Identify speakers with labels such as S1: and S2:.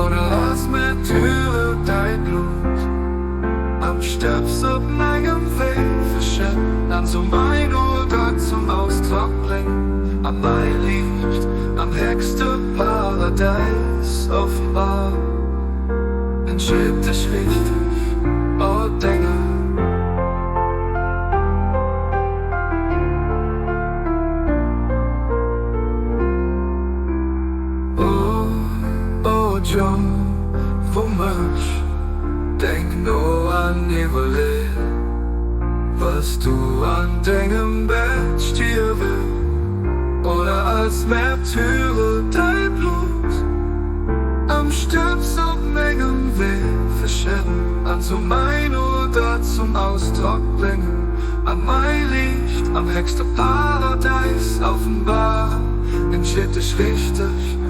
S1: Oder als Märtyrer däi Blut am Stëbs op mengem Wee verschëdden an sou mäin Oder zum Ausdrock bréngen a mäi Liicht am héchste Paradäis offenbaren. Entscheed dech richteg, o Dénger. O, o Jong vum Mënsch, denk no an iwwerlee, Wëlls du an dengem Bett stierwen oder als Märtyrer däi Blut am Stëbs op mengem Wee verschëdden an sou mäin Oder zum Ausdrock bréngen a mäi Liicht am héchste Paradäis offenbaren? Entscheed dech richteg.